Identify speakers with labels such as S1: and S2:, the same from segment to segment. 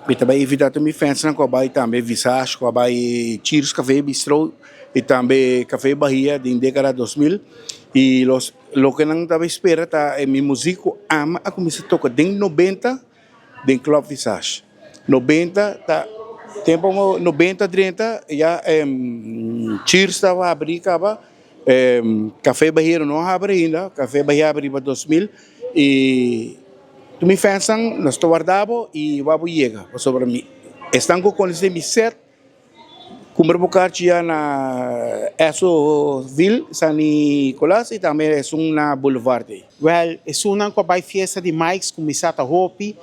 S1: Mi ta bai invitá tur mi fansnan ku a bai tambe Visage, ku a bai Cheers Café Bistro i tambe Café Bahia den dékada 2000. I los loke nan ta bai spera ta e mi muzik ku ami a kuminsá toka den 90 den Club Visage. 90 ta tempu 90 drenta ya Cheers tabata habrí kaba, Café Bahia no a habri ainda, Café Bahia a habri riba 2000 i. Tur mi fansnan nos ta warda bo y wak bo yega pasobra mi esnan cu conoce mi set cumpra bo carchi ya na Esso Ville San Nicolas y tambe esun na Boulevard ey.
S2: Wel, esunnan cu a bay fiesta di Mike's cuminsa ta hopi,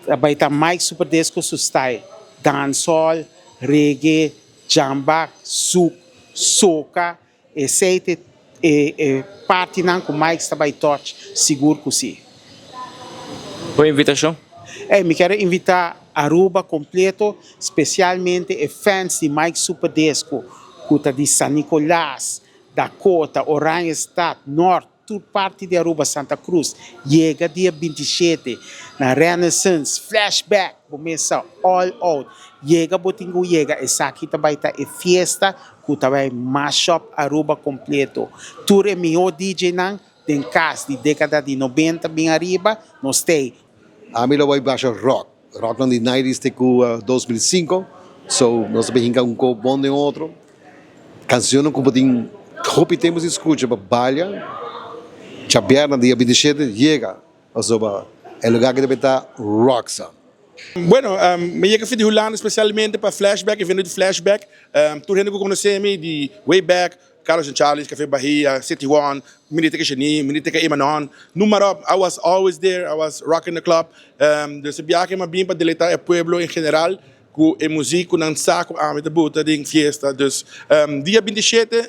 S2: a bay ta Mike's Super Disco su style, dancehall, reggae, jamba, zouk, soca. Esey ta e partinan cu Mike's ta bay touch sigur cu si.
S3: Bo invitacion?
S2: Ey, mi kier a invita Aruba completo, specialmente e fans di Mike's Super Disco cu ta di San Nicolas, Dakota, Oranjestad, Noord, Tur parti di Aruba, Santa Cruz, yega dia 27 na Renaissance Flashback, bo mesa all out, yega bo tin cu yega, esaki ta bay ta e fiesta cu ta bay mash up Aruba completo, tur e miho DJ nan den cas di decada di 90 bin ariba, nos tey.
S4: Ami lo bay basha rock, rock nan di nineties te cu 2005, so nos ta bay hinca un co bon den otro. Cancionnan cu bo tin hopi tempo sin scucha pa balia, djabièrnè dia 27 yega pasobra e lugar aki ta bay ta rock sa.
S5: Bueno, mi yega for di Hulanda specialmente pa Flashback, evento di Flashback. Tur hende cu conoce mi di way back, Carlos and Charlie's, Café Bahia, City One, Minita Genie, Minita Emanon, noem maar op. I was always there, I was rocking the club. Dus e biaha mi a bin pa deleita e pueblo en general Ku e muzik ku nan sa ku ami ta buta den fiesta. Dus dia 27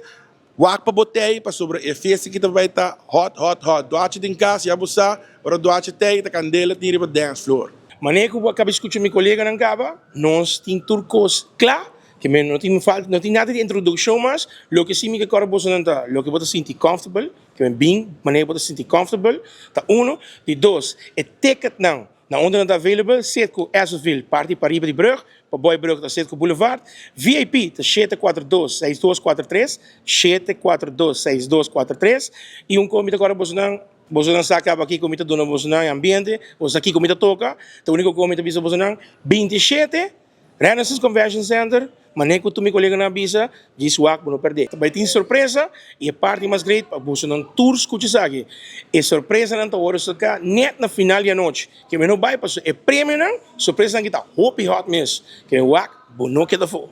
S5: wak pa bo tei pasobra e fiesta aki ta bai ta hot hot hot. Duachi den kas ya bo sa ora duachi tei ta kandela tin riba dance floor.
S6: Manera ku bo a kaba di skucha mi koleganan kaba, nos tin tur kos kla, ke men no tin falta, no tin nada di introdukshon mas, loke si mi ke kòrda bosonan ta loke bo ta sinti comfortable, ke men bin manera bo ta sinti comfortable ta uno, di dos e ticketnan. Na unda nan ta available, set ku Essoville parti pariba di brug, pa boy brug ta set ku Boulevard. VIP ta 742 6243, 742 6243. I un kon mi ta kòrda bosonan, bosonan sa kaba kiko mi ta duna bosonan e ambiente, boso sa kiko mi ta toka, ta uniko kon mi ta bisa bosonan, 27. Renaissance Convention Center, Manera ku tur mi koleganan a bisa, djis wak bo no pèrdè. Ta bai tin sorpresa i e parti mas great pa bosonan tur skucha esaki. E sorpresanan ta wòrdu saká nèt na final di anochi. Ke mi no bai pasobra e premionan, sorpresanan ki ta hopi hòt mes. Ke mi wak bo no keda afó.